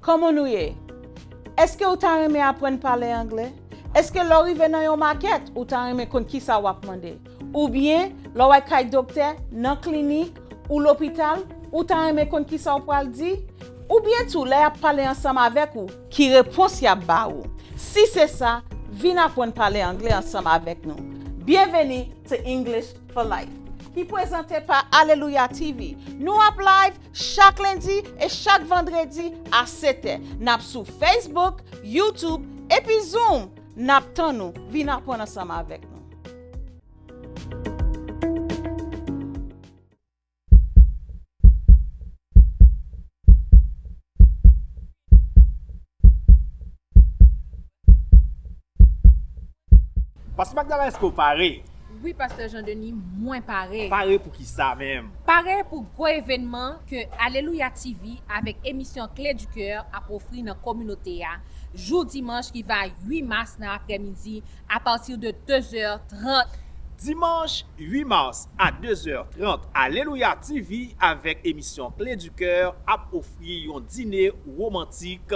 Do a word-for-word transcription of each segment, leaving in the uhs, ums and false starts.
Kòman nou ye? Èske ou ta renmen aprann pale anglè? Èske lè w rive nan yon makèt, ou ta renmen konn kisa w ap mande? Oubyen, lè w al kay doktè, nan klinik, ou lopital, ou ta renmen konn kisa w pral di? Oubyen tou, lè y ap pale ansanm avèk ou, ki repons y ap ba ou? Si se sa, vin aprann pale anglè ansanm avèk nou. Byenveni to English for Life, ki prezante pa Alelouya T V. Nou ap live chak lendi e chak vandredi a sèt è. N ap sou Facebook, YouTube, epi Zoom. N ap tann ou. Vin aprann ansanm avèk nou. Pastè Magdala, èske w pare? Wi, Pastè Jean Denis, mwen pare. Pare pou ki sa menm? Pare pou gwo evènman ke Alelouya T V avèk emisyon Clé du Cœur ap ofri nan kominote a, jou dimanch ki va uit mas nan aprèmidi, apati de de zè trant. Dimanch uit mas a de zè trant, Alelouya T V avèk emisyon Clé du Cœur ap ofri yon dine womantik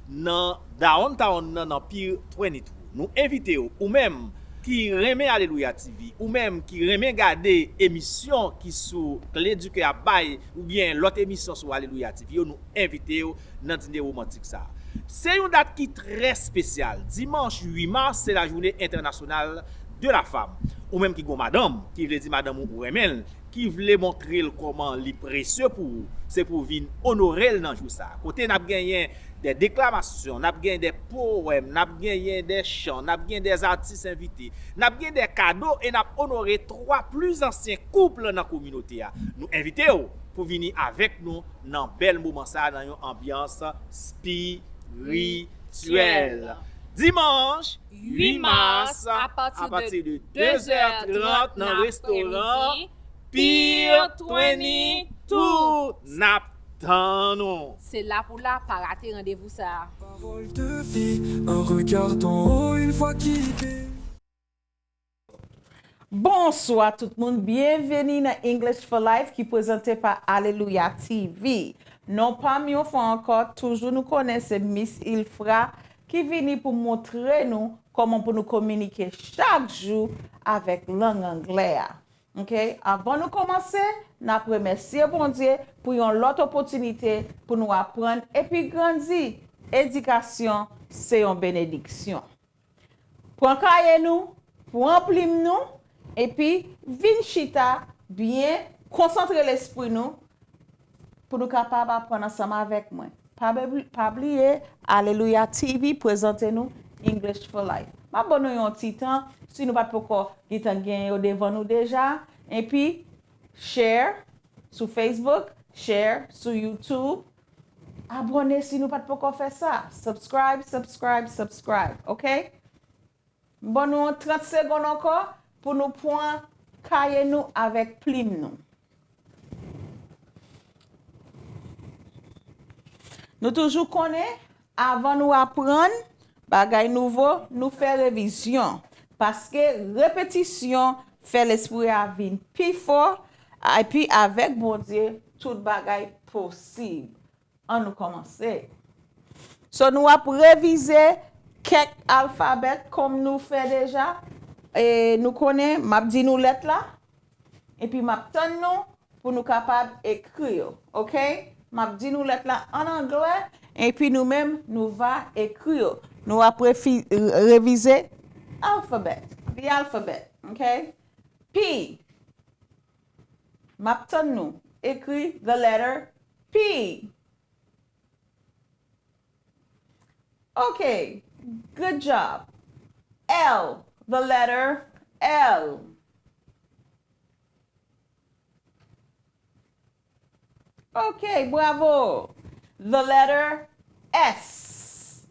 nan Downtown nan, nan Pier twenty-two. Nou envite w, ou menm ki renmen Alelouya T V, ou menm ki renmen gade emisyon ki sou Clé du Cœur ap bay, oubyen lòt emisyon sou Alelouya T V yo, nou envite w nan dine womantik sa. Se yon dat ki trè espesyal. Dimanch uit mas, se la journée internationale de la femme. Ou menm ki gon madanm, ki vle di madanm ou, ou renmen l, ki vle montre l kòman li presye pou ou, se pou w vin onore l nan jou sa. Kote n ap genyen de deklamasyon, n ap genyen de powèm, n ap genyen de chan, n ap genyen de atis envite, n ap genyen de kado e n ap onore twa pli ansyen koup nan kominote a. Nou envite w pou vini avèk nou nan bèl moman sa a, nan yon anbyans espirityèl. Dimanch uit mas, apati de de zè trant nan restoran Pier twenty-two. N ap tann ou. Se la pou la, pa rate randevou sa a. Parole de vie, un regard d'en haut, une fois quitté. Bonswa tout moun, byenveni nan English for Life ki prezante pa Alelouya T V. Non pa m yon fwa ankò, toujou nou konnen se Miss Ilfra ki vini pou montre nou kòman pou nou kominike chak jou avèk lang anglè a. Ok? Avan nou kòmanse, n ap remèsye Bondye pou yon lòt opòtinite pou nou aprann epi grandi. Edikasyon se yon benediksyon. Pran kaye nou, pran plim nou, epi vin chita byen, konsantre lespri nou, pou nou kapab aprann ansanm avèk mwen. Pa bli-, pa bliye, Alelouya T V prezante nou English for Life. M ap ban nou yon ti tan, si nou pa t poko gentan gen yo devan nou deja, epi share sou Facebook, share sou YouTube, abòne si nou pa t poko fè sa. Subscribe, subscribe, subscribe, ok? M ban nou yon trant segonn ankò pou nou pran kaye nou avèk plim nou. Nou toujou konnen, avan nou aprann bagay nouvo, nou fè revizyon. Paske repetisyon fè lespri a vin pi fò, epi avèk Bondye, tout bagay posib. Ann nou kòmanse. So, nou ap revize kèk alfabè kòm nou fè deja. E nou konnen, m ap di nou lèt la, epi m ap tann nou pou nou kapab ekri yo, ok? M ap di nou lèt la an anglè, epi nou menm, nou va ekri yo. Nou ap refi-, revize alphabet, the alphabet, ok? P. M ap tann nou ekri the letter P. Ok, good job. L, the letter L. Ok, bravo. The letter S.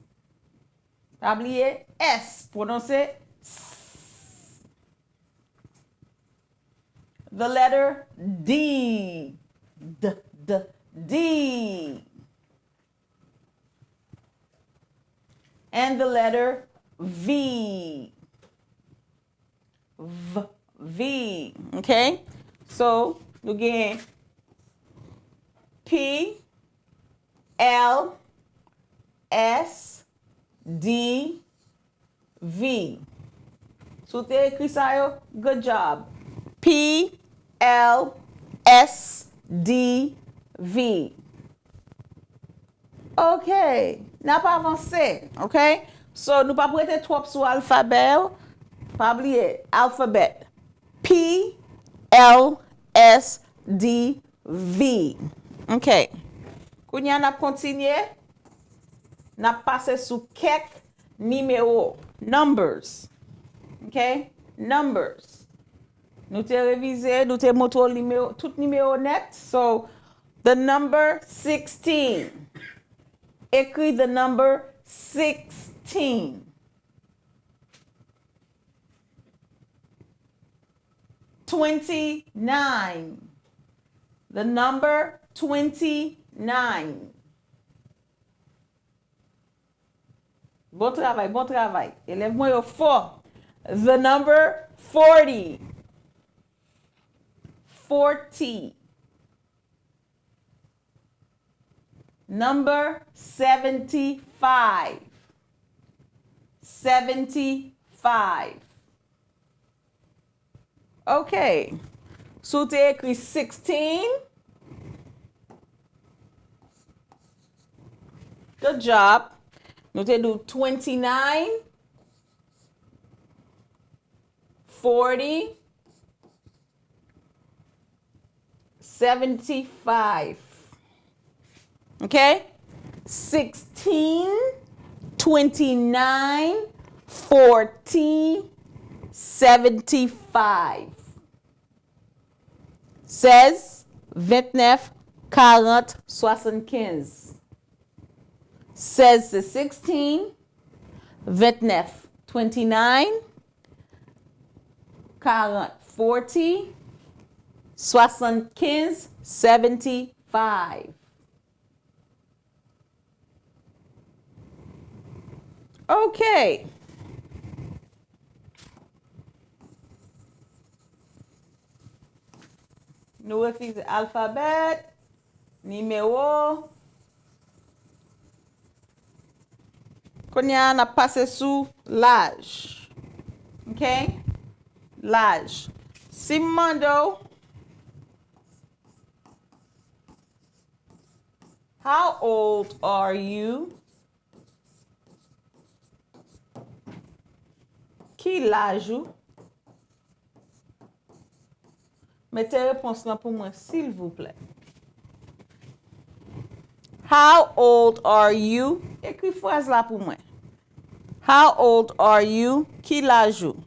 Pa bliye S, pwononse S. The letter D. D, D, D. And the letter V. V, V. Ok? So, nou gen P, L, S D V. Si w te ekri sa yo, good job. P L S D V. Ok, n ap avanse, ok? So, nou p ap rete twòp sou alfabè yo. Pa bliye, alfabè. P L S D V. Ok. Kounye a, n ap kontinye. N ap pase sou kèk nimewo. Numbers. Ok? Numbers. Nou te revize, nou te montre w nimewo, tout nimewo nèt. So, the number sixteen. Ekri the number sixteen. Twenty-nine. The number twenty-nine. Bon travay, bon travay. Elèv mwen yo fò. The number forty. Forty. Number seventy-five. Seventy-five. Ok. Si w te ekri sixteen, good job. Nou te di w twenty-nine, forty, seventy-five. Ok? Sixteen, twenty-nine, forty, seventy-five. Sèz, ventnèf, karant, swasannkenz. Sèz se sixteen, ventnèf, twenty-nine, karant, forty, swasannkenz, seventy-five. Ok. Nou revize alfabè, nimewo. Kounye a, n ap pase sou laj. Ok? Laj. Si m mande w, "How old are you?" Ki laj ou? Mete repons lan pou mwen, silvouplè. How old are you? Ekri fraz la pou mwen. How old are you? Ki laj ou?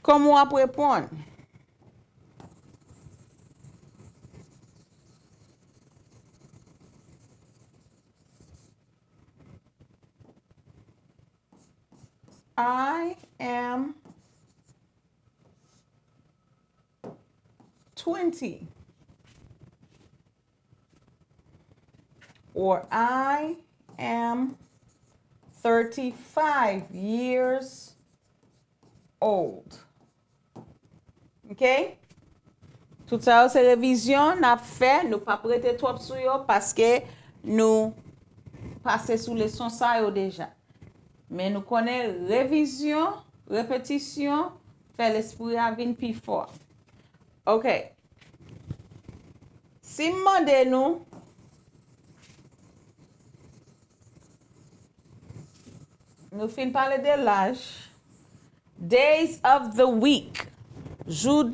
Kòman w ap reponn? I am twenty. Or I am thirty-five years old. Ok? Tout sa yo se revizyon n ap fè, nou p ap rete twòp sou yo paske nou pase sou leson sa yo deja. Men nou konnen revizyon, repetisyon, fè lespri a vin pi fò. Ok. Si m mande nou, nou fin pale de laj, days of the week, jou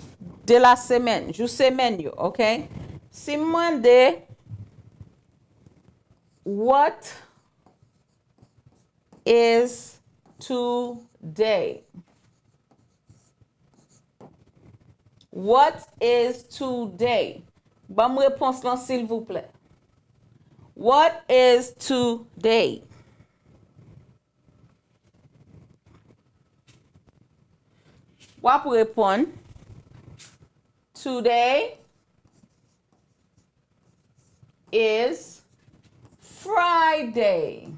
de la semèn, jou semèn yo, ok? Si m mande, what is today? What is today? Ban m repons lan, silvouplè. What is today? W ap reponn, today is Friday.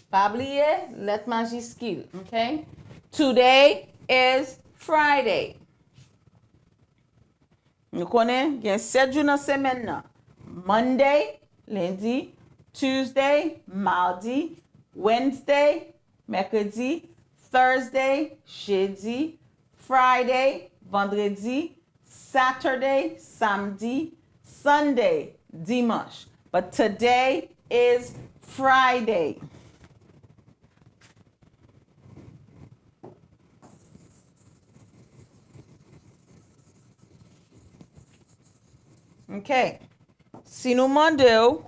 Pa bliye lèt majiskil, ok? Today is Friday. Nou konnen gen sèt jou nan semèn nan. Monday, lendi. Tuesday, madi. Wednesday, mèkredi. Thursday, jedi. Friday, vandredi. Saturday, samdi. Sunday, dimanch. But today is Friday. Ok. Si nou mande w,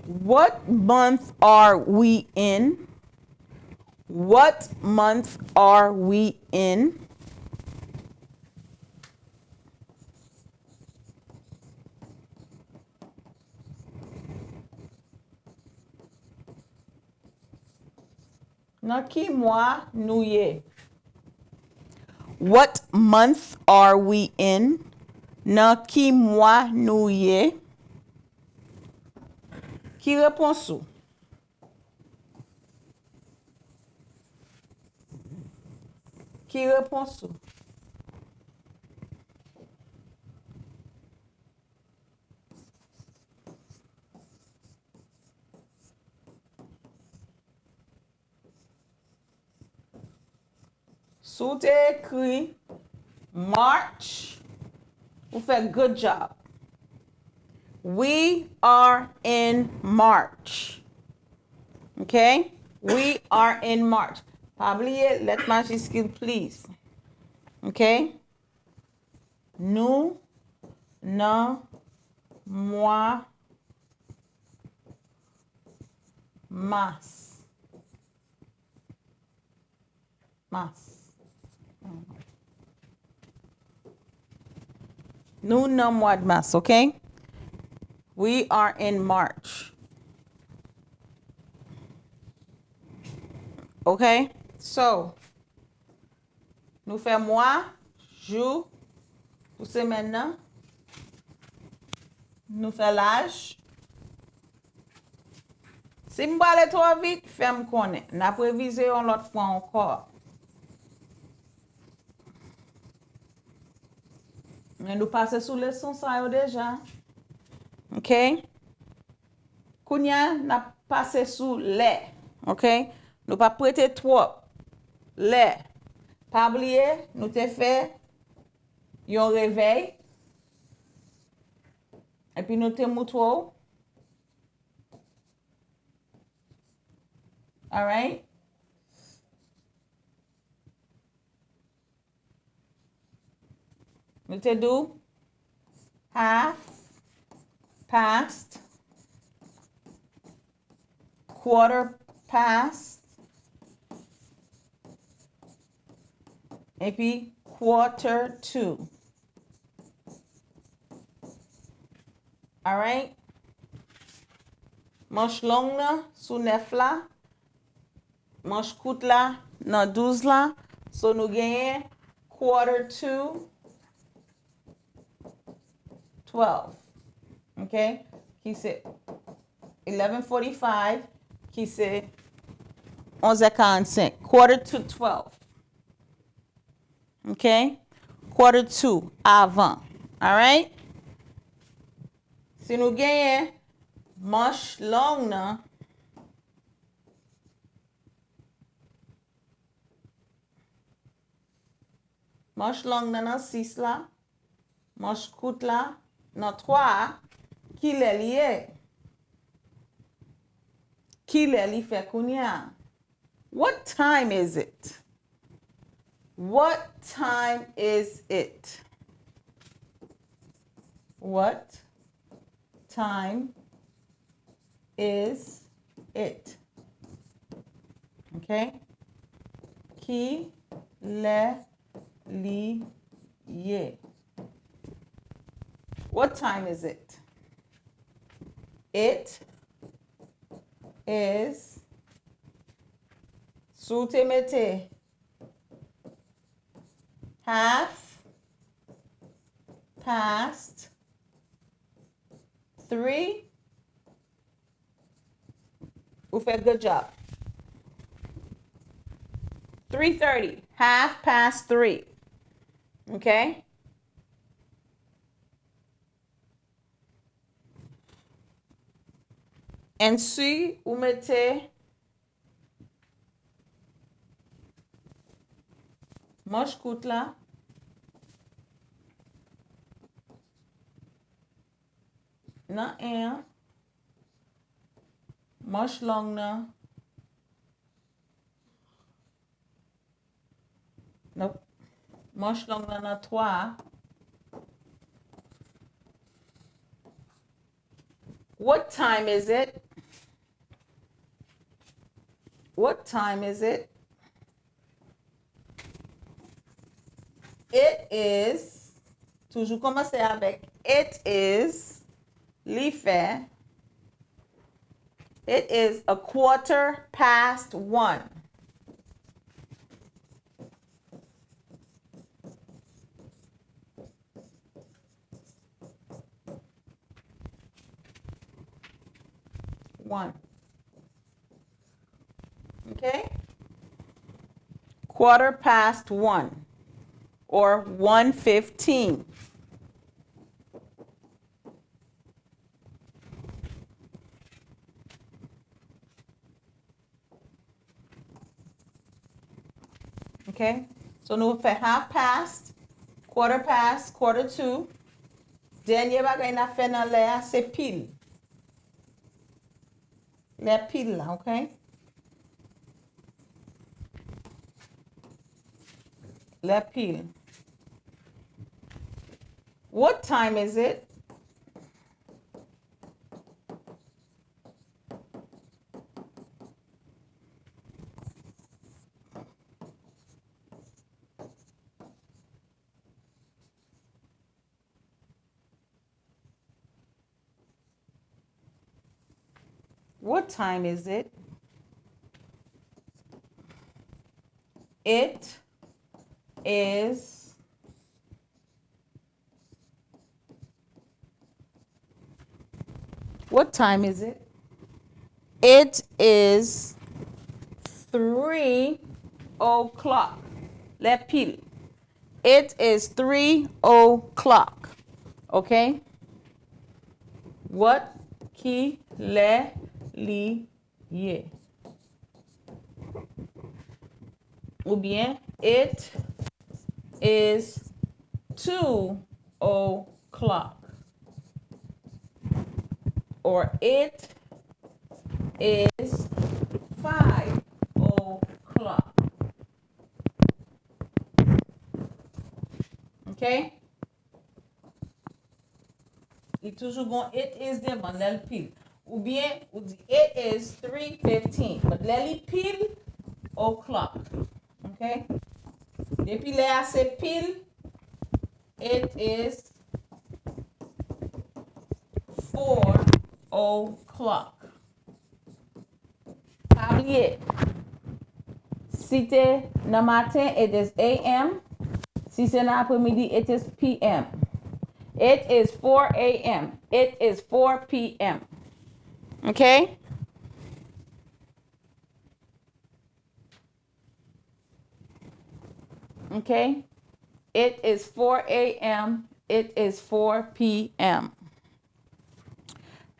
What month are we in? What month are we in? Nan ki mwa nou ye? What month are we in? Nan ki mwa nou ye? Ki repons ou? Ki repons ou? Si w te ekri March, ou fè good job. We are in March. Ok? We are in March. Pa bliye lèt majiskil, please. Ok? Nou nan mwa mas. Mas. Nou nan mwa mas, ok? We are in March. Ok? So, nou fè mwa, jou, pou semèn nan. Nou fè laj. Si m pale twò vit, fè m konnen. N ap revize yon lòt fwa ankò. Men nou pase sou leson sa yo deja. Ok? Kounye a, n ap pase sou lè. Ok? Nou p ap rete twòp. Lè. Pa bliye, nou te fè yon revèy. Epi nou te moutre w. Alright? Nou te di w half past, quarter past, epi quarter to. Alright? Manch long nan sou nèf la. Manch kout la nan douz la. So nou genyen quarter to twelve. Ok? Ki se eleven forty-five, ki se onzè karannsenk. Quarter to twelve. Ok? Quarter to, avan. Alright? Si nou genyen manch long nan, manch long nan nan sis la, manch kout la nan twa a, kilè li ye? Kilè li fè kounye a? What time is it? What time is it? What time is it? Ok? Kilè li ye? What time is it? It is. Si w te mete half past three, Ou fè good job. Three thirty, half past three. Ok? And si ou mete manch kout la nan en an, manch long nan, non, manch long nan nan twa a. What time is it? What time is it? It is. Toujou kòmanse avèk it is. Li fè. It is a quarter past one. One. Okay? Quarter past one or one fifteen. Ok? So nou fè half past, quarter past, quarter to. Dènye bagay n ap fè nan lè a se pil. Lè pil la, ok? Lè pil. What time is it? What time is it? It is What time is it? It is three o'clock. Lè pil. It is three o'clock. Ok? What? Ki lè li ye? Oubyen, it is two o'clock. Or it is five o'clock. Ok? Li toujou gon it is devan lè l pil. Oubyen, ou di, it is three fifteen. But lè li pil, o'clock. Ok? Depi lè a se pil, it is four o'clock. Pa bliye, si te nan maten, it is A M. Si se nan apremidi, it is P M. It is four A M. It is four P M. Ok? Ok? It is four A M. It is four P M.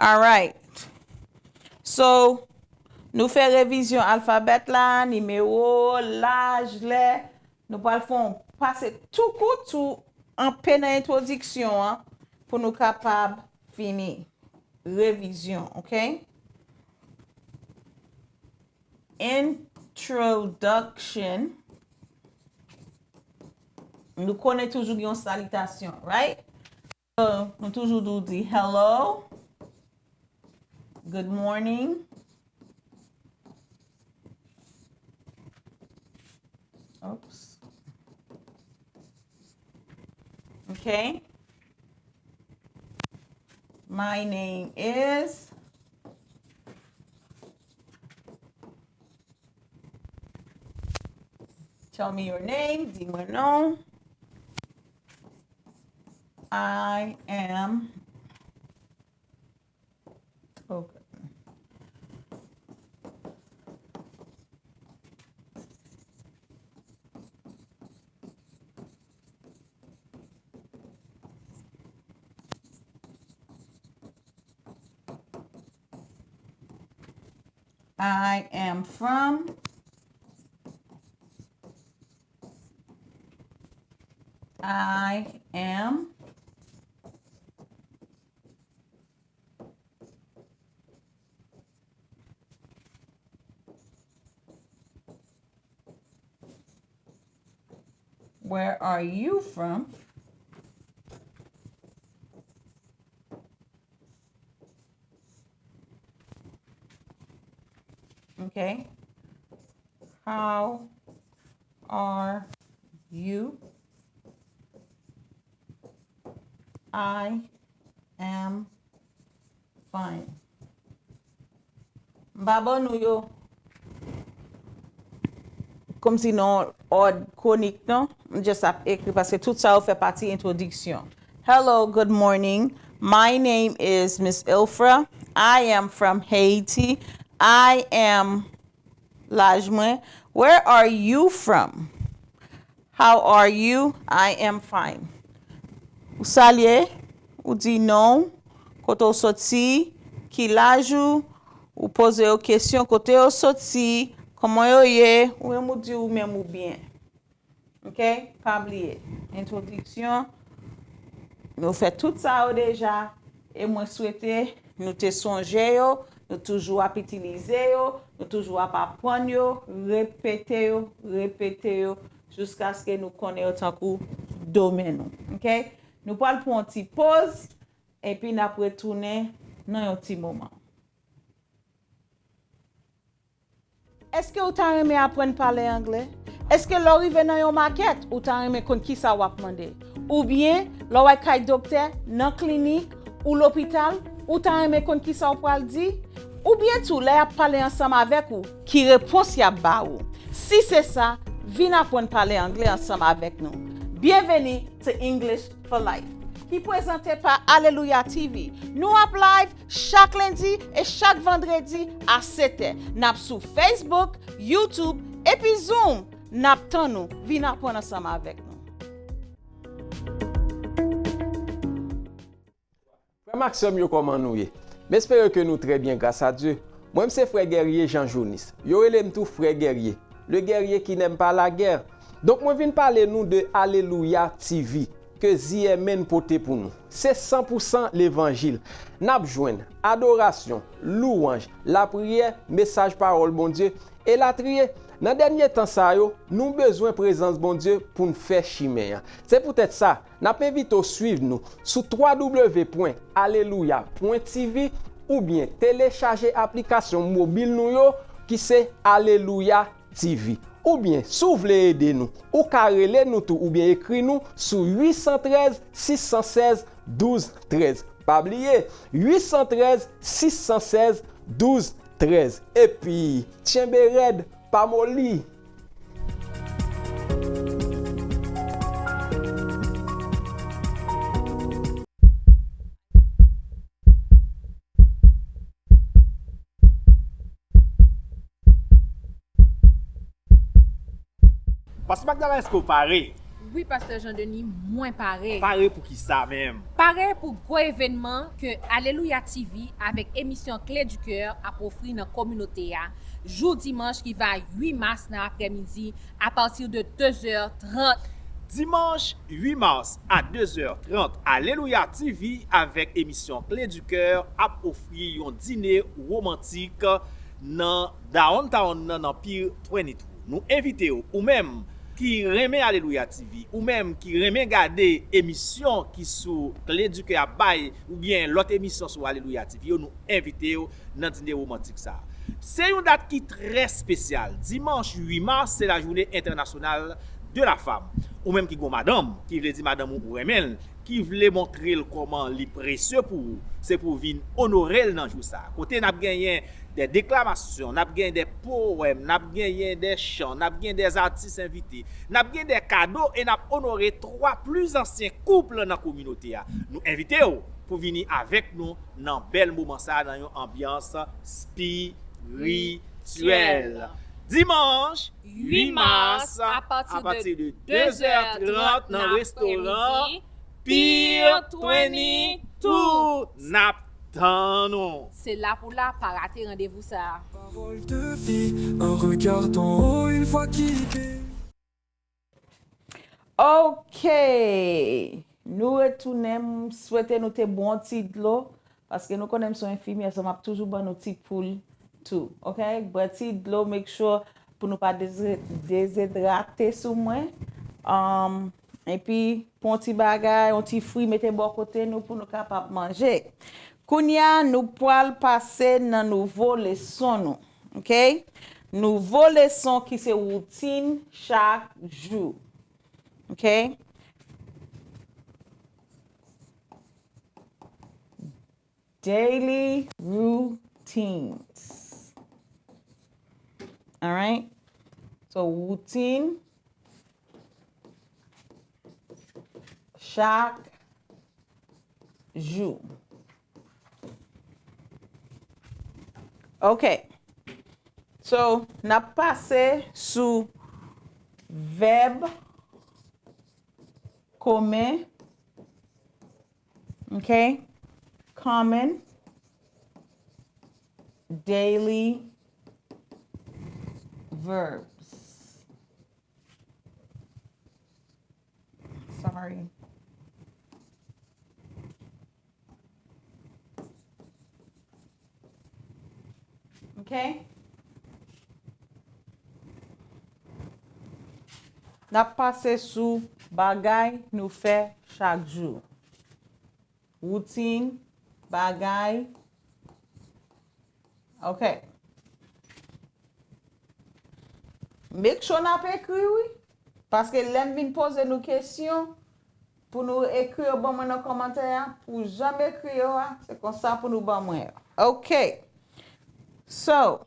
Alright. So, nou fè revizyon alfabèt la, nimewo, laj, lè. Nou pral fè yon pase tou kout sou anpe nan entwodiksyon an pou nou kapab fini revizyon, ok? Introduction. Nou konnen toujou gen yon salitasyon, right? So, nou toujou dou di hello, good morning. Oops. Ok. My name is. Tell me your name. Di mwen non. I am. Ok. I am from. I am. Where are you from? Okay. How are you? I am fine. M pa ban nou yo kòmsi nan òd kwonik, non. M just ap ekri paske tout sa yo fè pati entwodiksyon. Hello, good morning. My name is Miss Ilfra. I am from Haiti. I am laj mwen. Where are you from? How are you? I am fine. Ou salye, ou di non, kote w soti, ki laj ou, ou poze yo kesyon, kote yo soti, kòman yo ye, ou menm ou di ou menm ou byen. Ok? Pa bliye, entwodiksyon, nou fè tout sa yo deja, e mwen swete nou te sonje yo, nou toujou ap itilize yo, nou toujou ap aprann yo, repete yo, repete yo, jiskaske nou konnen yo tankou domèn nou. Ok? Nou pral pran yon ti poz, epi n ap retounen nan yon ti moman. Èske ou ta renmen aprann pale anglè? Èske lè w rive nan yon makèt, ou ta renmen konn kisa w ap mande? Oubyen, lè w al kay doktè, nan klinik, ou lopital, ou ta renmen konn kisa w pral di? Oubyen tou, lè y ap pale ansanm avèk ou, ki repons y ap ba ou? Si se sa, vin aprann pale anglè ansanm avèk nou. Byenveni to English for Life, ki prezante pa Alelouya T V. Nou ap live chak lendi e chak vandredi a sèt è. N ap sou Facebook, YouTube, epi Zoom. N ap tann ou. Vin aprann ansanm avèk nou. Frè m ak sè m yo, kòman nou ye? M espere ke nou trè byen, gras a Dye. Mwen, m se frè Guerrier Jean Jonis. Yo rele m tou frè Guerrier, le guerrier qui n'aime pas la guerre. Donk, mwen vin pale nou de Alelouya T V, ke Z M N pote pou nou. Se san pou san levanjil. N ap jwenn adorasyon, louwanj, lapriyè, mesaj pawòl Bondye, elatriye. Nan dènye tan sa yo, nou bezwen prezans Bondye pou n fè chimen an. Se poutèt sa, n ap envite w swiv nou sou w w w pwen alelouya pwen t v oubyen telechaje aplikasyon mobil nou yo ki se Alelouya T V. Oubyen, si w vle ede nou, ou ka rele nou tou oubyen ekri nou sou uit san trèz, sis san sèz, douz trèz. Pa bliye, uit san trèz, sis san sèz, douz trèz. Epi, tchenbe rèd, pa moli. Pastè Magdala, èske w pare? Wi, Pastè Jean Denis, mwen pare. Pare pou kisa menm? Pare pou gwo evènman ke Alelouya T V avèk emisyon Clé du Cœur ap ofri nan kominote a, jou dimanch ki va uit mas nan aprèmidi, apati de de zè trant. Dimanch uit mas a de zè trant, Alelouya T V avèk emisyon Clé du Cœur ap ofri yon dine womantik nan Downtown nan, nan Pier twenty-two. Nou envite w, ou menm ki renmen Alelouya T V, ou menm ki renmen gade emisyon ki sou Clé du Cœur ap bay, oubyen lòt emisyon sou Alelouya T V yo, nou envite w nan dine womantik sa a. Se yon dat ki trè espesyal. Dimanch uit mas, se la journée internationale de la femme. Ou menm ki gon madanm, ki vle di madanm ou, ou renmen l, ki vle montre l kòman li presye pou ou, se pou w vin onore l nan jou sa a. Kote n ap genyen de deklamasyon, n ap genyen de powèm, n ap genyen de chan, n ap genyen de atis envite, n ap genyen de kado e n ap onore twa pli ansyen koup nan kominote a. Nou envite w pou vini avèk nou nan bèl moman sa a, nan yon anbyans espirityèl. Dimanch uit mas, apati de de zè trant nan restoran Pier twenty-two. N ap Tann ou. Se la pou la, pa rate randevou sa a. Parole de vie, un regard d'en haut, une voix qui bénit. Ok. Nou retounen. M swete nou te bwè yon ti dlo. Paske nou konnen m se yon enfimyè, so m ap toujou ban nou ti poul tou. Ok? Bwè ti dlo, make sure pou nou pa dezi- dezidrate sou mwen. Um, epi, pran yon ti bagay, yon ti fwi, mete bò kote nou pou nou kapab manje. Kounye a, nou pral pase nan nouvo leson nou. Ok? Nouvo leson ki se woutin chak jou. Ok? Daily routines. Alright? So, woutin chak jou. Ok. So, n ap pase sou vèb komen. Ok? Common daily verbs. Sorry. Ok? N ap pase sou bagay nou fè chak jou. Woutin, bagay. Ok. Make sure n ap ekri, wi. Paske lè m vin poze nou kesyon, pou nou ekri yo ban mwen nan kòmantè a, pou jan m ekri yo a, se konsa pou nou ban mwen yo. Ok. So,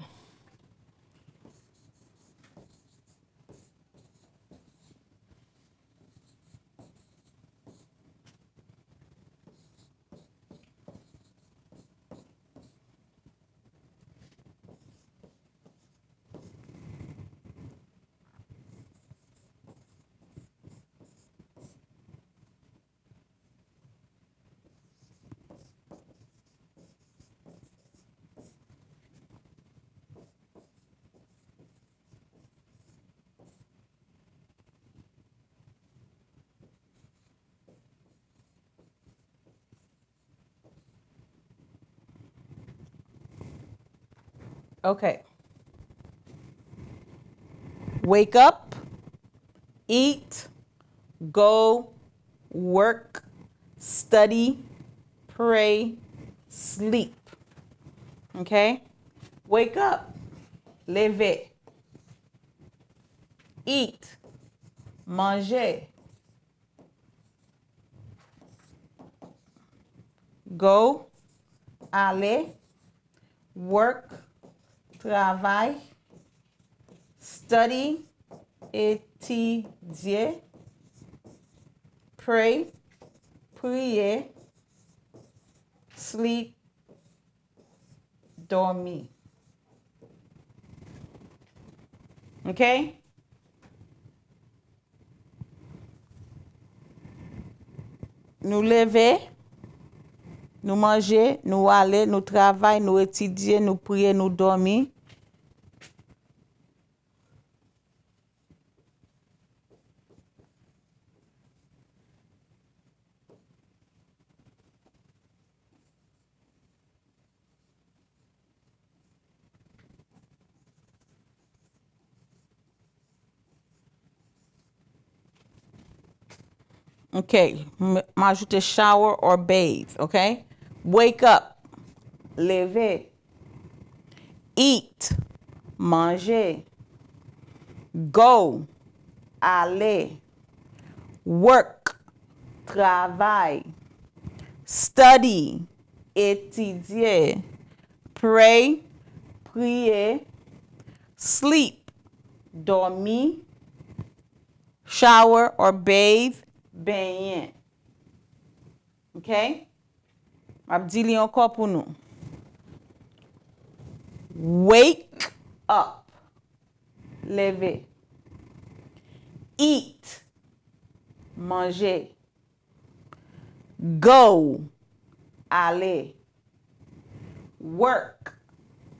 Ok. Wake up, eat, go, work, study, pray, sleep. Ok? Wake up, leve. Eat, manje. Go, ale. Work, travay. Study, etidye. Pray, priye. Sleep, dòmi. Ok? Nou leve, nou manje, nou ale, nou travay, nou etidye, nou priye, nou dòmi. Ok, m, m ajoute shower or bathe, ok? Wake up, leve. Eat, manje. Go, ale. Work, travay. Study, etidye. Pray, priye. Sleep, dòmi. Shower or bathe, benyen. Ok? M ap di li ankò pou nou. Wake up. Leve. Eat. Manje. Go. Ale. Work,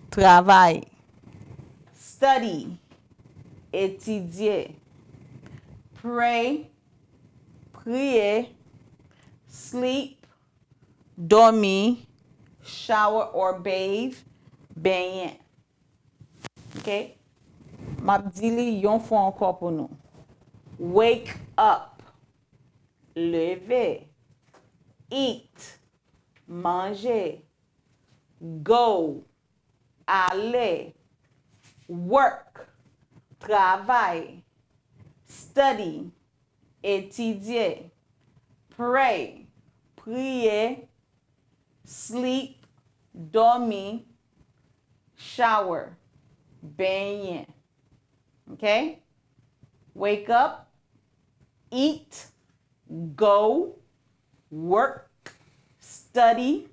travay. Study, etidye. Pray, priye. Sleep, dòmi. Shower or bathe, benyen. Ok? M ap di li yon fwa ankò pou nou. Wake up, leve. Eat, manje. Go, ale. Work, travay. Study, etidye. Pray, priye. Sleep, dòmi. Shower, benyen. Ok? Wake up, eat, go, work, study,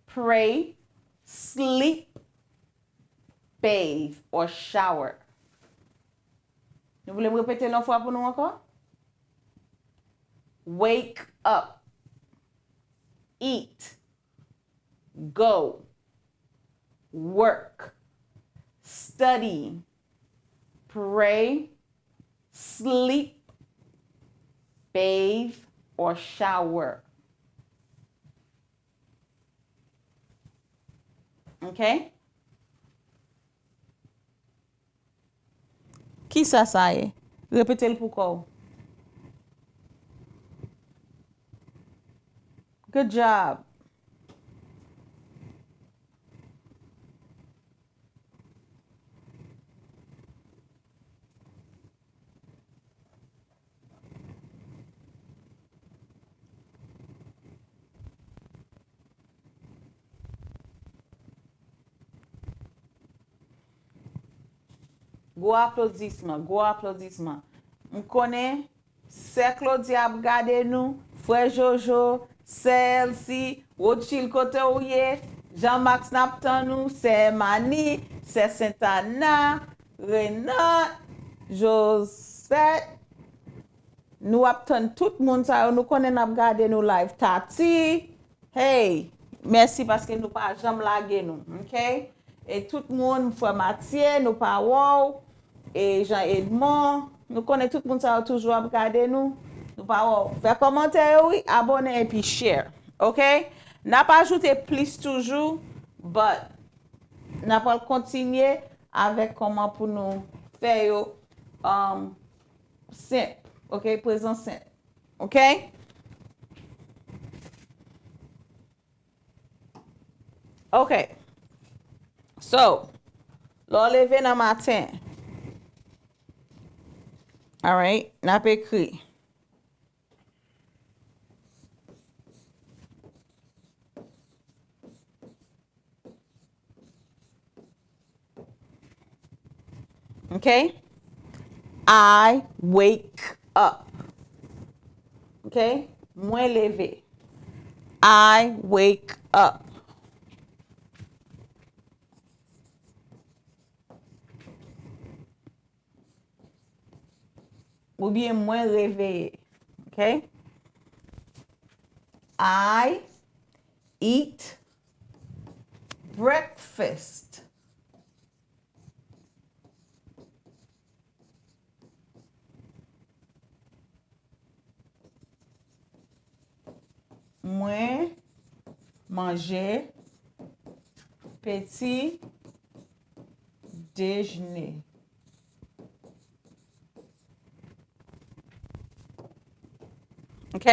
pray, sleep, bathe or shower. Nou vle m repete l yon fwa pou nou ankò? Wake up, eat, go, work, study, pray, sleep, bathe or shower. Ok? Kisa sa ye? Repete l pou kò w. Good job. Gwo aplodisman, gwo aplodisman. M konnen sè Claudia ap gade nou, frè Jojo, sè Elsie, Rothchild kote w ye, Jean Max n ap tann ou, sè Mani, sè Sentana, Renat, Josette. Nou ap tann tout moun sa yo, nou konnen n ap gade nou live. Tati, hey, mèsi paske nou pa janm lage nou, ok? E tout moun, frè Matye, nou pa wè w, e Jean Edmond, nou konnen tout moun sa yo toujou ap gade nou, nou pa wè w. Fè kòmantè yo wi, abòne epi share, ok? N ap ajoute plis toujou, but n ap al kontinye avèk kòman pou nou fè yo, um, senp, ok? Prezan senp, ok? Ok. So, lè w leve nan maten, alright, n ap ekri. Ok? I wake up. Ok? Mwen leve. I wake up. Oubyen mwen reveye. Ok? I eat breakfast. Mwen manje peti dejne. Ok?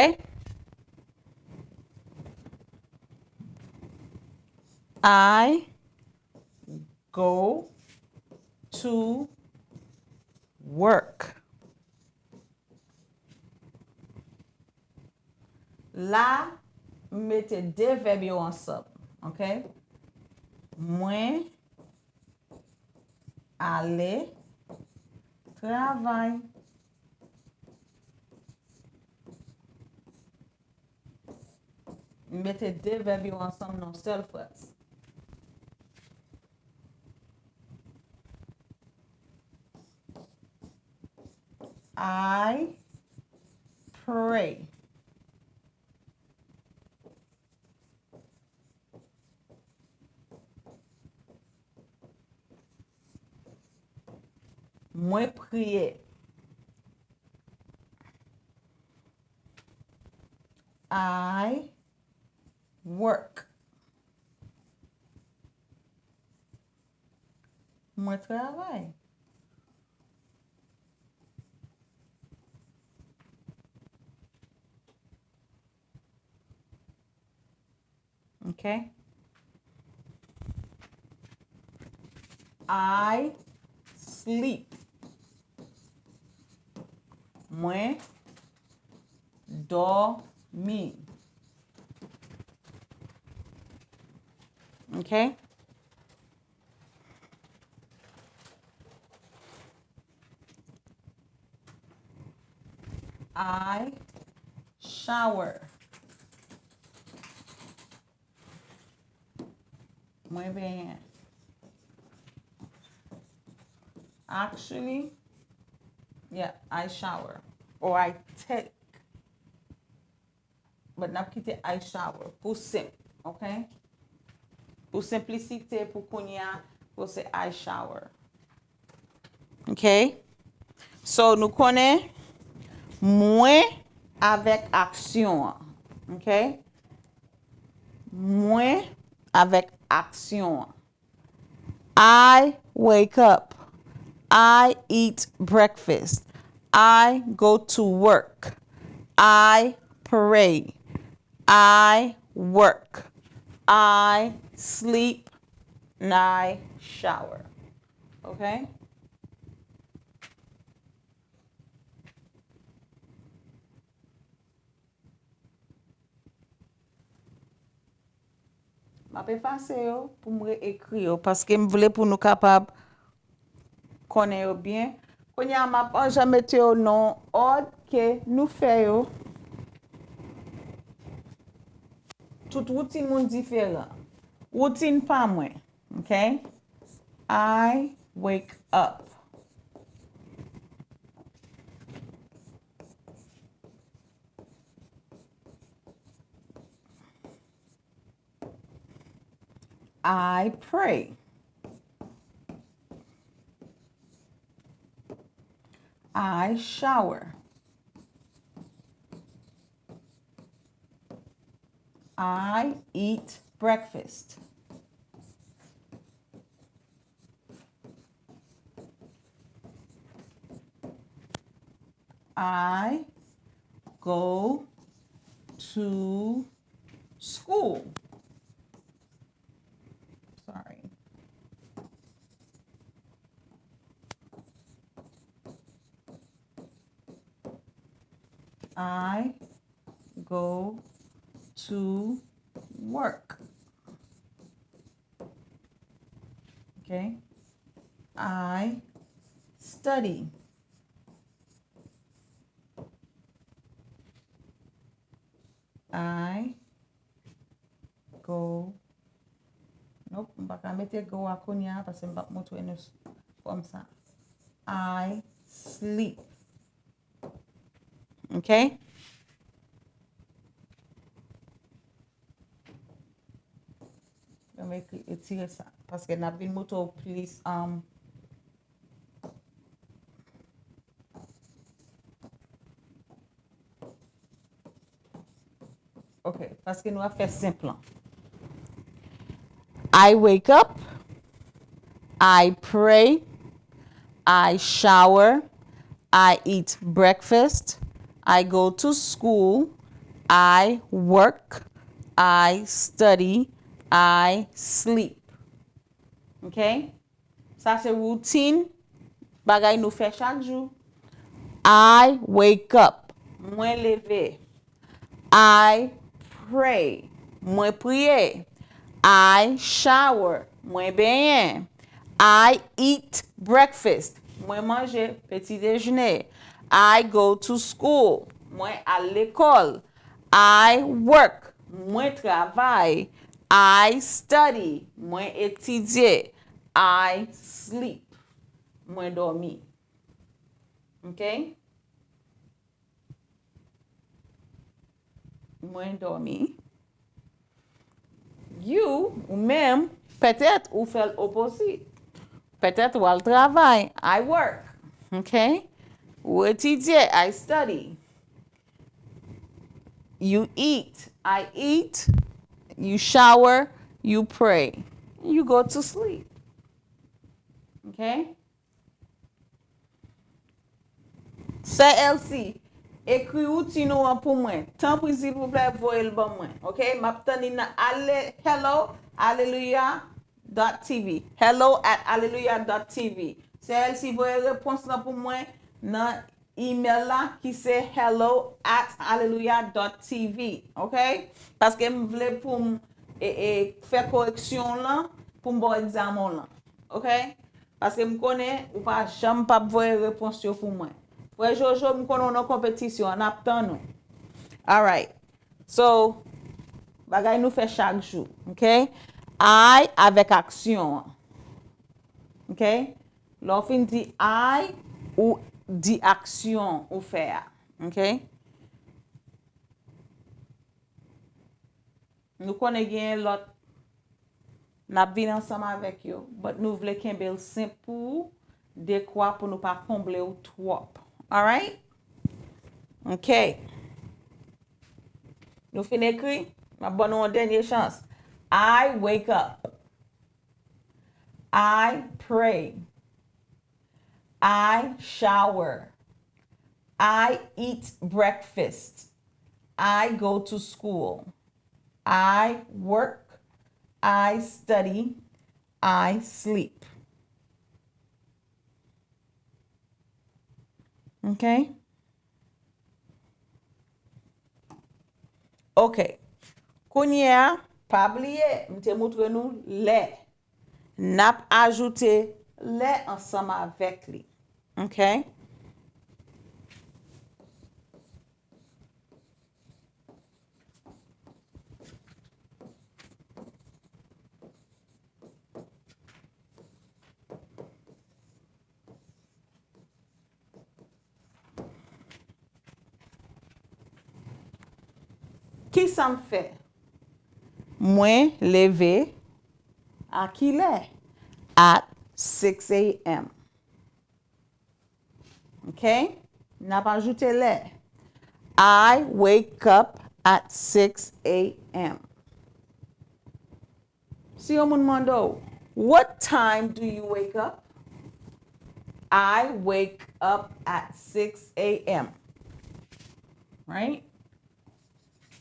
I go to work. La, m mete de vèb yo ansanm, ok? Mwen ale travay. M mete de vèb yo ansanm nan yon sèl fraz. I pray. Mwen priye. I work. Mwen travay. Ok? I sleep. Mwen dòmi. Ok? I shower. Mwen benyen. Actually, yeah, I shower. Or I take. But n ap kite I shower pou senp, ok? Pou senplisite, pou kounye a, pou se I shower. Ok? So, nou konnen mwen avèk aksyon an. Ok? Mwen avèk aksyon an. I wake up. I eat breakfast. I go to work. I pray. I work. I sleep. And I shower. Ok? M ap efase yo pou m reekri yo, paske m vle pou nou kapab konnen yo byen. Kounye a, m ap anja mete yo nan òd ke nou fè yo. Tout woutin moun diferan. Woutin pa mwen, ok? I wake up. I pray. I shower. I eat breakfast. I go to school. Sorry. I go to work. Ok? I study. I go. Nope, m pa ka mete go a kounye a paske m p ap montre nou s-, fòm sa. I sleep. Ok? Yo m ekri, etire sa. Paske n ap vin montre w plis, um, ok, paske nou ap fè senp lan. I wake up, I pray, I shower, I eat breakfast, I go to school, I work, I study, I sleep. Ok? Sa se woutin bagay nou fè chak jou. I wake up. Mwen leve. I pray. Mwen priye. I shower. Mwen benyen. I eat breakfast. Mwen manje peti dejene. I go to school. Mwen al lekòl. I work. Mwen travay. I study. Mwen etidye. I sleep. Mwen dòmi. Ok? Mwen dòmi. You, ou menm, petèt ou fè l opposite. Petèt ou al travay. I work. Ok? Ou etidye, I study. You eat, I eat. You shower, you pray. You go to sleep. Ok? Sè Elsie, ekri woutin ou an pou mwen. Tanpri, silvouplè, voye l ban mwen. Ok? M ap tann li nan ale, hello, alleluia dot t v. Hello at alleluia dot t v. Sè Elsie, voye repons lan pou mwen nan email la ki se hello at alleluia dot t v. Ok? Paske m vle pou m e, e, fè koreksyon lan, pou m ba w egzamen w lan. Ok? Paske m konnen ou pa janm p ap voye repons yo pou mwen. Frè Jojo, m konnen w nan konpetisyon an, n ap tann ou. Alright. So, bagay nou fè chak jou, ok? I avèk aksyon an. Ok? Lè w fin di I, ou di aksyon ou fè a. Ok? Nou konnen genyen lòt, n ap vin ansanm avèk yo, but nou vle kenbe l senp pou ou, dekwa pou nou pa konble w twòp. Alright? Ok. Nou fin ekri? M ap ban nou yon dènye chans. I wake up. I pray. I shower. I eat breakfast. I go to school. I work. I study. I sleep. Ok? Ok. Kounye a, pa bliye, m te moutre nou lè. N ap ajoute lè ansanm avèk li. Ok? Kisa m fè? Mwen leve a ki lè? At six a m. Ok? N ap ajoute lè. I wake up at six a m. Si yon moun mande w, "What time do you wake up?" I wake up at six a m. Right?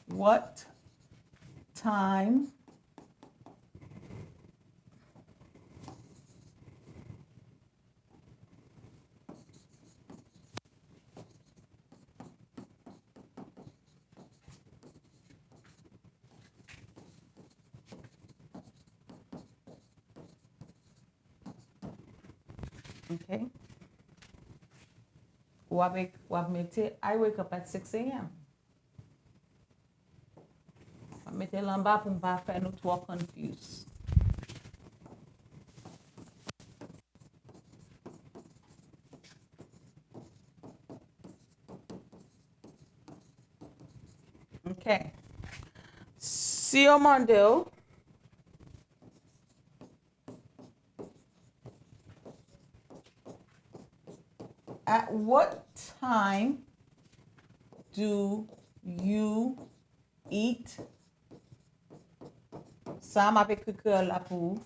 What time Ok. W ap, w ap mete, I wake up at six a m. M ap mete l anba pou m pa fè nou twò confuse. Ok. Si yo mande w, At what time do you eat? Sa a, m ap ekri kreyòl la pou ou.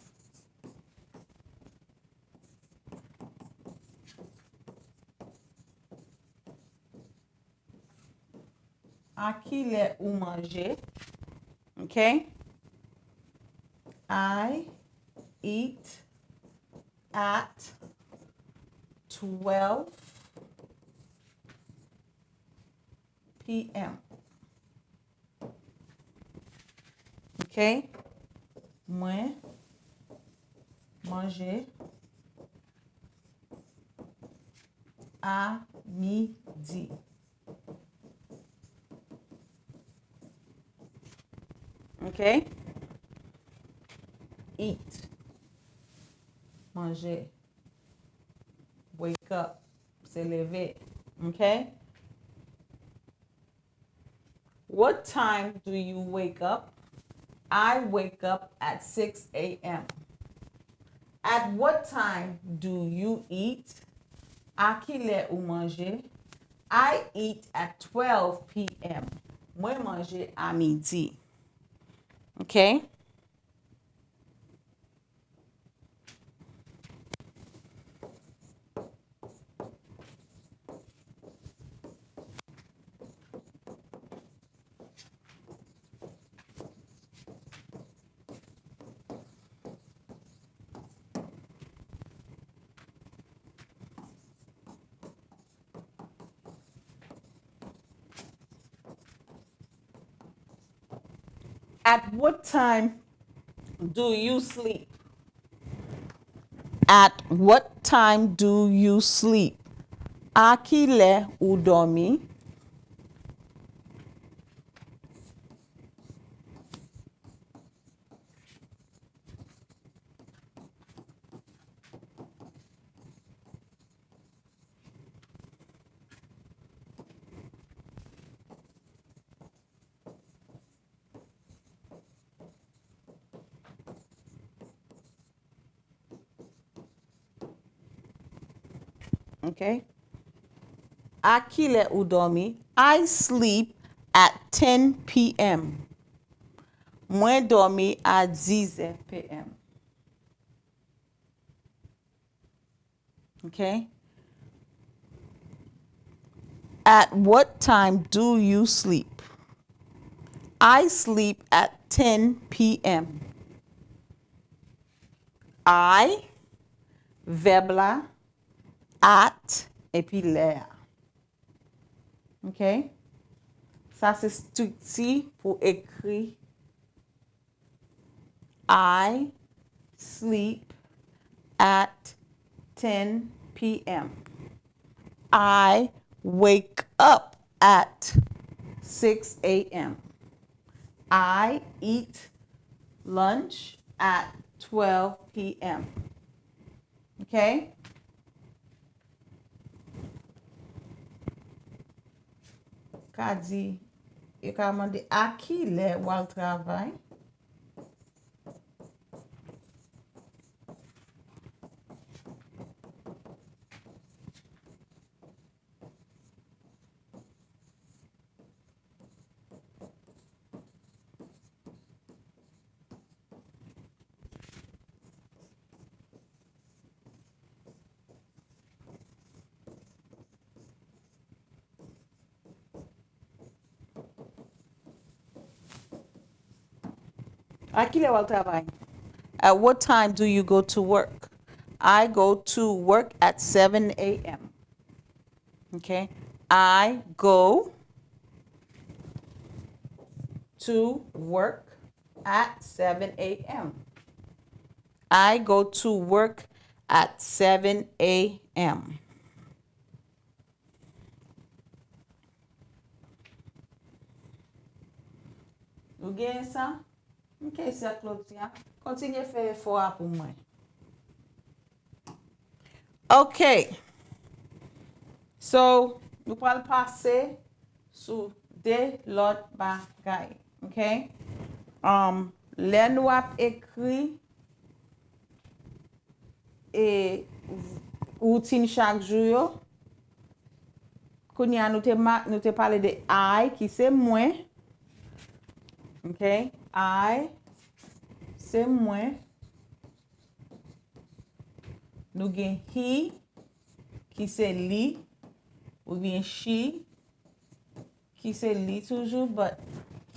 A ki lè ou manje? Ok. I eat at twelve p m. Ok. Mwen manje a midi. Ok. Eat. Manje. Wake up. Se leve. Ok. What time do you wake up? I wake up at six a m. At what time do you eat? A ki lè ou manje? I eat at twelve p.m. Mwen manje a midi. Ok? At what time do you sleep? At what time do you sleep? A ki lè ou dòmi? Ok. A ki lè ou dòmi? I sleep at ten p.m. Mwen dòmi a dizè p.m. Ok. At what time do you sleep? I sleep at ten p.m. I, vèb la, at, epi lè a. Ok? Sa se estrikti pou ekri I sleep at ten p.m. I wake up at six a.m. I eat lunch at twelve p.m. Ok? Ka di, yo ka mande a ki lè w al travay. A ki lè w al travay? At what time do you go to work? I go to work at seven a.m. Ok? I go to work at seven a.m. I go to work at seven a.m. Nou genyen sa? Ok, sè Claudia. Kontinye fè efò a pou mwen. Ok. So, nou pral pase sou de lòt bagay. Ok? Um, lè nou ap ekri e woutin chak jou yo, kounye a nou te, nou te pale de I, ki se mwen. Ok? I se mwen. Nou gen he, ki se li, oubyen she, ki se li toujou, but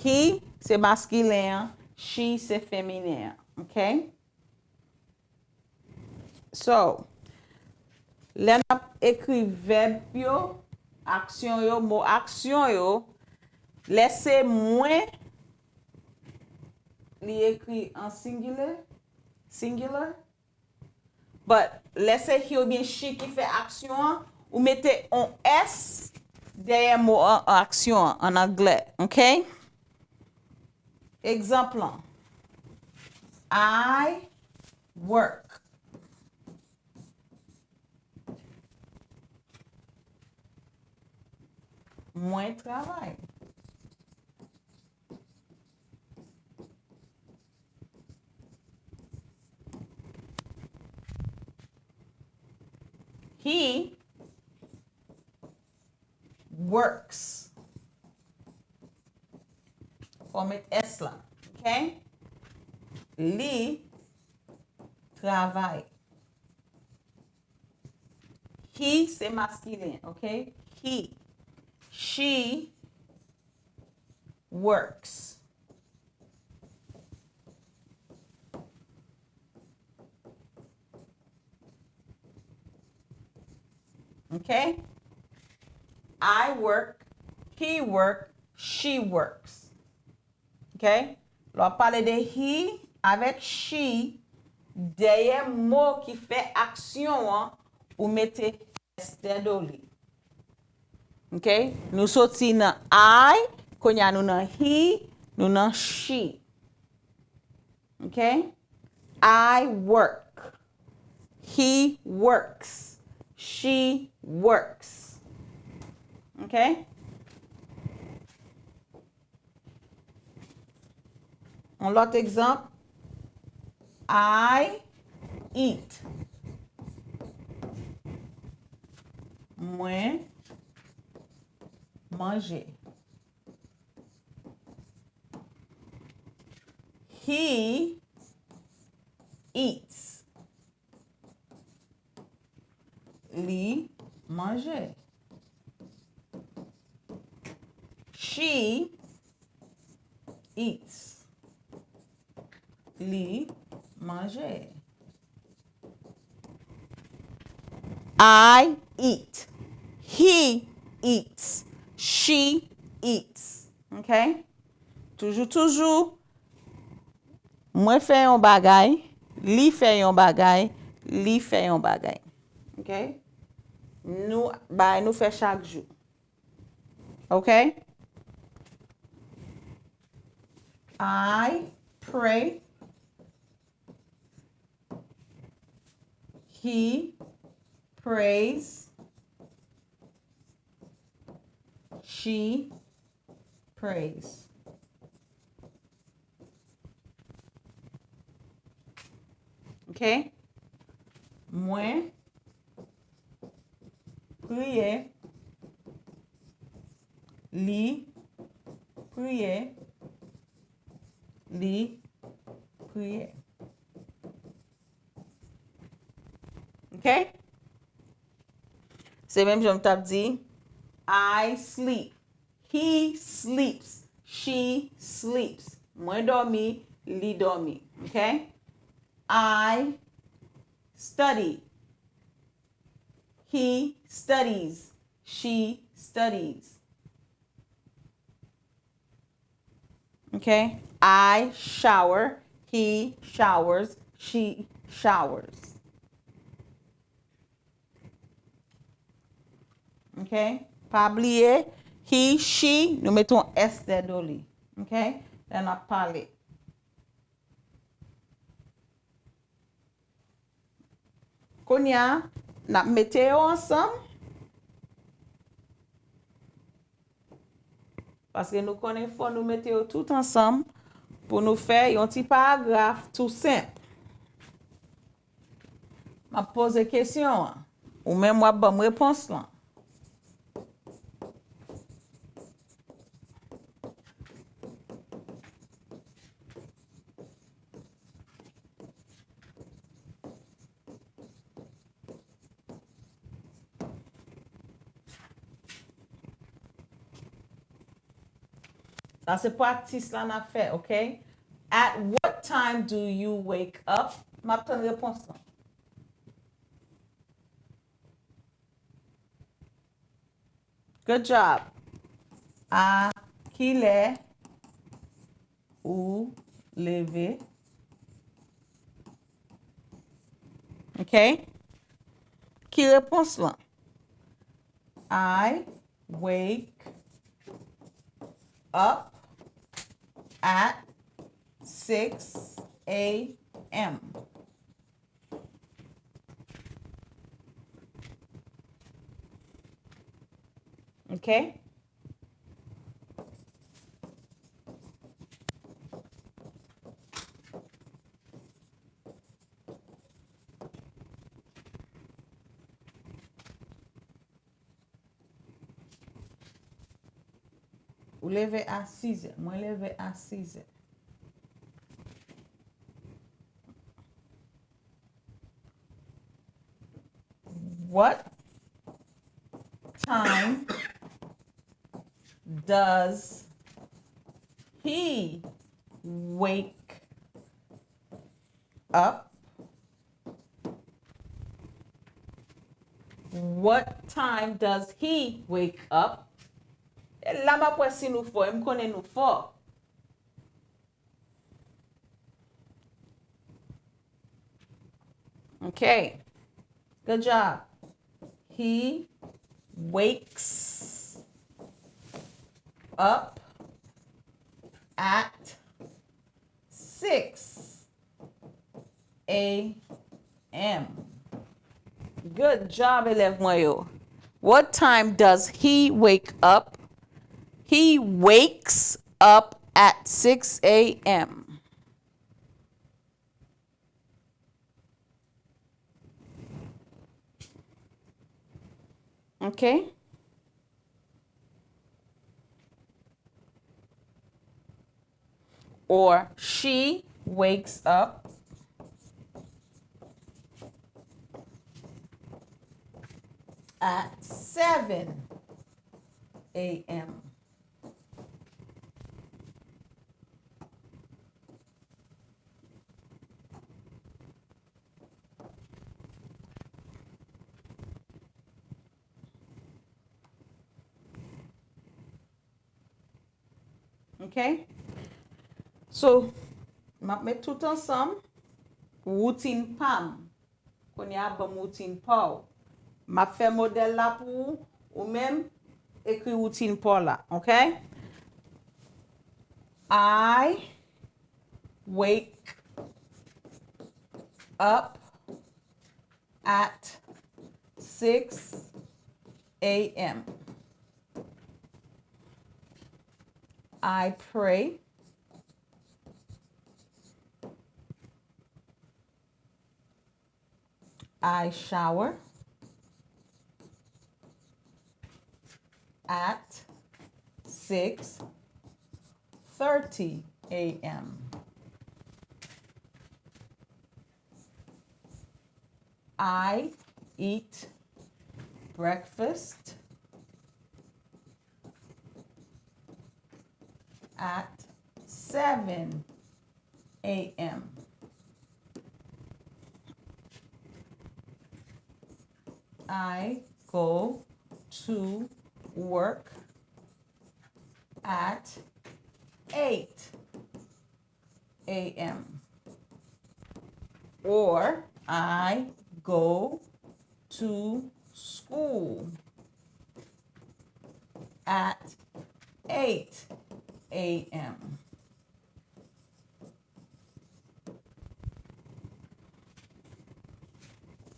he se maskilen an, she se feminen an. Ok? So, lè n ap ekri vèb yo, aksyon yo, mo aksyon yo, lè se mwen, li ekri an singular, singular, but lè se he oubyen she ki fè aksyon an, ou mete on S dèyè mo an, aksyon an, an anglè, ok? Egzanp lan, I work. Mwen travay. He works. Fò w met S la, ok? Li travay. He se maskilen, ok? He. She works. Ok? I work, he work, she works. Ok? Lè w ap pale de he avèk she, dèyè mo ki fè aksyon an, ou mete S dèdo li. Ok? Nou soti nan I, kounye a nou nan he, nou nan she. Ok? I work. He works. She works. Ok? Yon lòt egzanp. I eat. Mwen manje. He eats. Li manje. She eats. Li manje. I eat. He eats. She eats. Ok? Toujou, toujou, mwen fè yon bagay, li fè yon bagay, li fè yon bagay. Ok? Nou, bagay nou fè chak jou. Ok? I pray. He prays. She prays. Ok? Mwen priye. Li priye. Li priye. Ok? Se menm jan m t ap di, I sleep. He sleeps. She sleeps. Mwen dòmi, li dòmi. Ok? I study. He studies. She studies. Ok? I shower. He showers. She showers. Ok? Pa bliye, he, she, nou mete yon S dèdo li. Ok? Lè n ap pale. Kounye a, n ap mete yo ansanm. Paske nou konnen fò nou mete yo tout ansanm pou nou fè yon ti paragraf tou senp. M ap poze kesyon an. Ou menm w ap ban m repons lan. Sa se practice la n ap fè, ok? At what time do you wake up? M ap tann repons lan. Good job. A kilè ou leve? Ok. Ki repons lan? I wake up at six a.m. Ok? Ou leve a sizè. Mwen leve a sizè. What time does he wake up? What time does he wake up? E la m ap wè si nou fò, e m konnen nou fò. Okay. Good job. He wakes up at six a.m. Good job, elèv mwen yo. What time does he wake up? He wakes up at six a.m. Okay? Or she wakes up at seven a.m. Okay? So, m ap met tout ansanm. Woutin pa m. Kounye a, ban m woutin pa w. M ap fè modèl la pou ou. Ou menm, ekri woutin pa w la. Okay? I wake up at six a.m. I pray. I shower at six thirty a.m. I eat breakfast at seven a.m. I go to work at eight a.m. Or I go to school at eight a.m.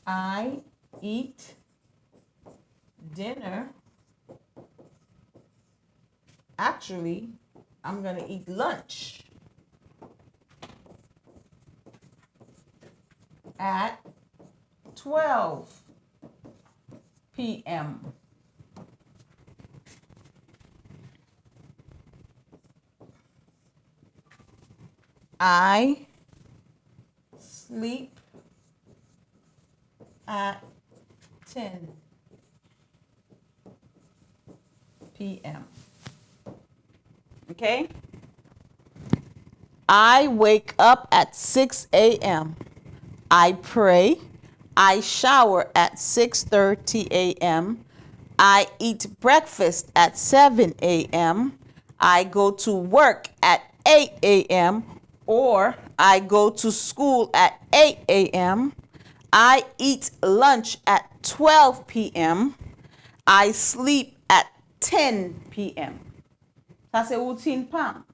I eat dinner. Actually, I'm gonna eat lunch at twelve p.m. I sleep at ten p.m. Okay? I wake up at six a.m. I pray. I shower at six thirty a.m. I eat breakfast at seven a.m. I go to work at eight a.m. or I go to school at eight a.m. I eat lunch at twelve p.m. I sleep at ten p.m. Sa se woutin pa m.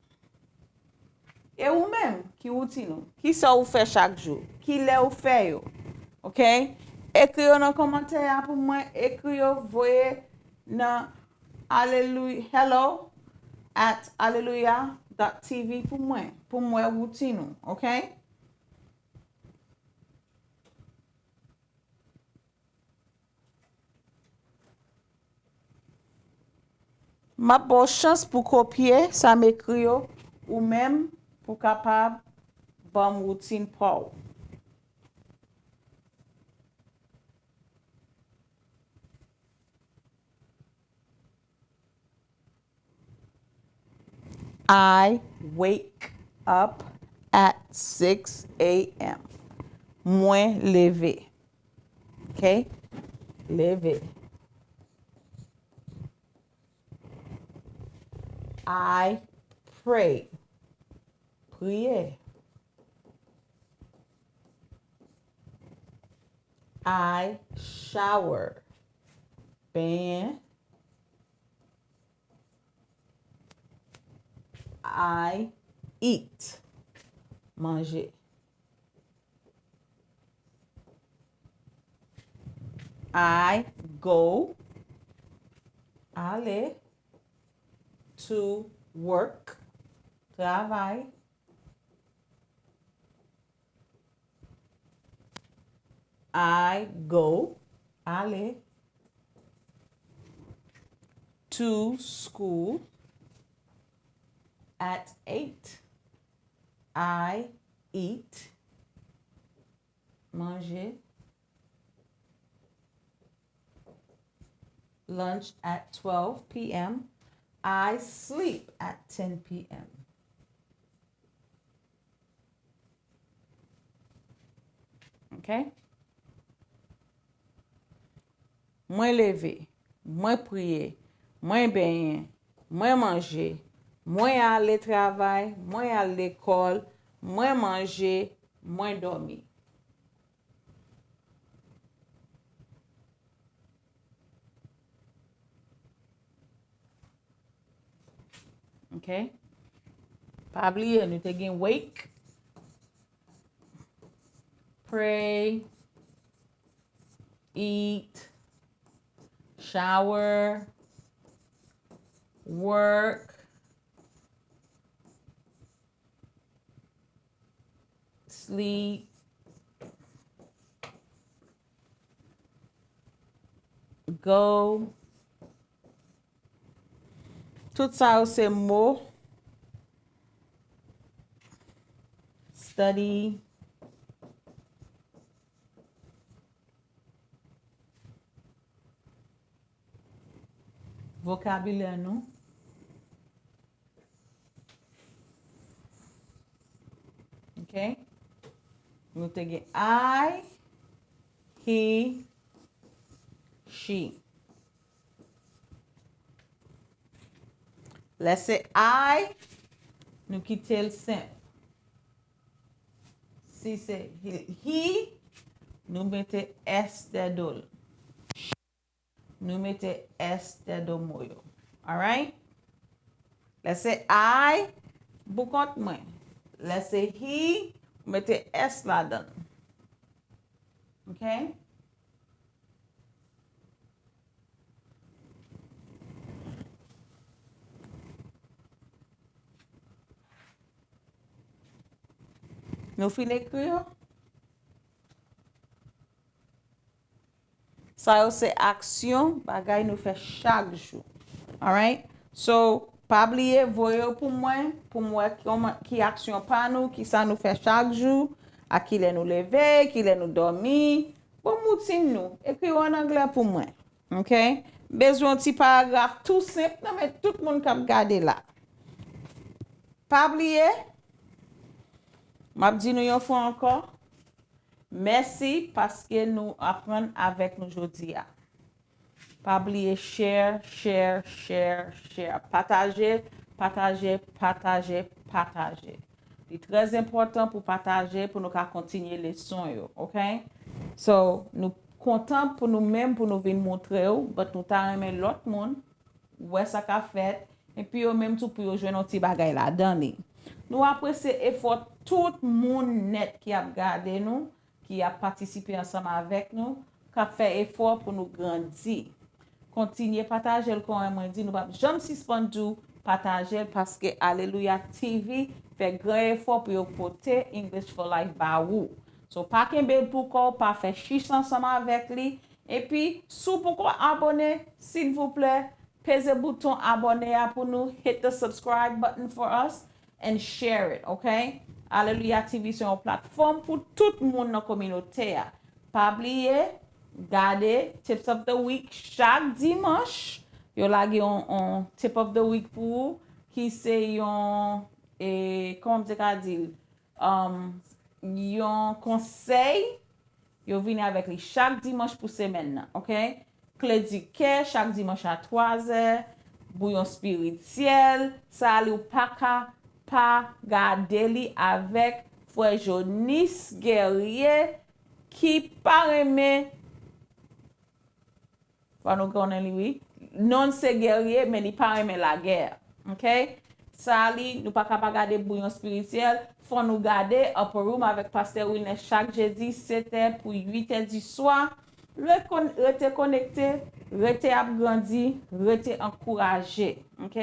E ou menm, ki woutin ou? Kisa ou fè chak jou? Ki lè ou fè yo? Oke? Ekri yo nan kòmantè a pou mwen. Ekri yo, voye nan aleluya, hello at aleluya dot t v pou mwen, pou m wè woutin ou, oke? M ap ba w chans pou kopye sa m ekri yo, ou menm pou kapab ban m woutin pa w. I wake up at six a.m. Mwen leve. Ok? Leve. I pray. Priye. I shower. Benyen. I eat. Manje. I go. Ale. To work. Travay. I go, ale, to school at eight. I eat, manje, lunch at twelve p.m. I sleep at ten p.m. Ok? Mwen leve, mwen priye, mwen benyen, mwen manje, mwen ale travay, mwen al lekòl, mwen manje, mwen dòmi. Ok? Pa bliye, nou te gen wake, pray, eat, shower, work, sleep, go. Tout sa yo se mo. Study. Vokabilè nou. Ok? Nou te gen I, he, she. Lè se I, nou kite l senp. Si se he, he, nou mete S dèdo l. Nou mete S dèdo mo yo. Alright? Lè se I, m pou kont mwen. Lè se he, ou mete S ladan l. Ok? Nou fin ekri yo? Sa yo se aksyon, bagay nou fè chak jou. Alright? So, pa bliye voye yo pou mwen, pou m wè kòman, ki aksyon pa nou, ki sa nou fè chak jou, a ki lè nou leve, ki lè nou dòmi. Bon, woutin nou. Ekri yo an anglè pou mwen. Ok? M bezwen yon ti paragraf tou senp nan men tout moun k ap gade la. Pa bliye, m ap di nou yon fwa ankò, mèsi paske nou aprann avèk nou jodi a. Pa bliye share, share, share, share. Pataje, pataje, pataje, pataje. Li trè enpòtan pou pataje, pou nou ka kontinye leson yo, ok? So, nou kontan pou nou menm, pou nou vin montre w, but nou ta renmen lòt moun wè sa k ap fèt, epi yo menm tou pou yo jwenn yon ti bagay ladan li. Nou apresye efò tout moun nèt ki ap gade nou, ki ap patisipe ansanm avèk nou, k ap fè efò pou nou grandi. Kontinye pataje l, kòman mwen di, nou p ap janm sispann di w pataje l, paske Alelouya T V fè gran efò pou yo pote English for Life ba ou. So, pa kenbe l pou kò w, pa fè chich ansanm avèk li. Epi, si w poko abone, silvouplè, peze bouton abòne a pou nou, hit the subscribe button for us, and share it, ok? Alelouya T V se yon platfòm pou tout moun nan kominote a. Pa bliye, gade Tips of the Week chak dimanch. Yo lage yon, yon Tip of the Week pou ou, ki se yon, e, kòman m te ka di l? Um, yon konsèy, yo vini avèk li chak dimanch pou semèn nan, ok? Kle di kè, chak dimanch a twa zè, bouyon espirityèl, sa a li ou pa ka pa gade li avèk frè Jonis Guerrier, ki pa renmen, fò nou konnen li, wi. Non l se Guerrier, men li pa renmen lagè, ok? Sa a li, nou pa ka pa gade bouyon espirityèl, fò nou gade Upper Room avèk pastè Wilner chak jedi, sèt è pou uit è di swa. Rekon-, rete konekte, rete ap grandi, rete ankouraje, ok?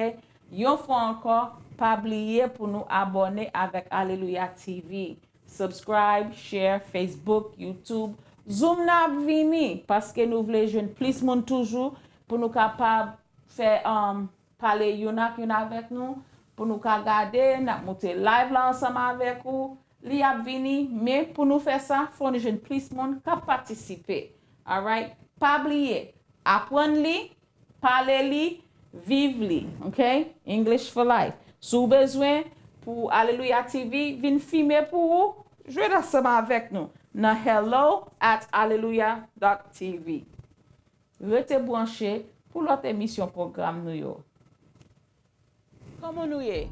Yon fwa ankò, pa bliye pou nou abòne avèk Alelouya T V. Subscribe, share, Facebook, YouTube. Zoom nan ap vini, paske nou vle jwenn plis moun toujou pou nou kapab fè, um, pale youn ak youn avèk nou, pou nou ka gade, n ap moute live la ansanm avèk ou. Li ap vini, men pou nou fè sa, fò nou jwenn plis moun k ap patisipe. Alright? Pa bliye, aprann li, pale li, viv li. Ok? English for life. Si w bezwen pou Alelouya T V vin fime pou ou, jwenn ansanm avèk nou nan hello at alelouya dot T V. Rete branche pou lòt emisyon pwogram nou yo. Kòman nou ye?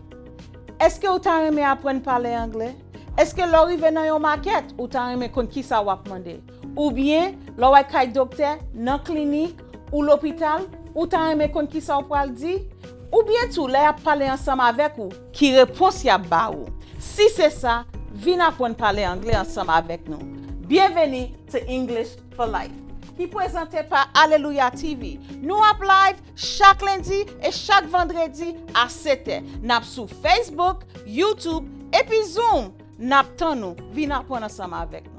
Èske ou ta renmen aprann pale anglè? Èske lè w rive nan yon makèt, ou ta renmen konn kisa w ap mande? Oubyen, lè w al kay doktè, nan klinik, ou lopital, ou ta renmen konn kisa w pral di? Oubyen tou, lè y ap pale ansanm avèk ou, ki repons y ap ba ou? Si se sa, vin aprann pale anglè ansanm avèk nou. Byenveni to English for Life, ki prezante pa Alelouya T V. Nou ap live chak lendi e chak vandredi a sèt è. N ap sou Facebook, YouTube, epi Zoom. N ap tann ou. Vin aprann ansanm avèk nou.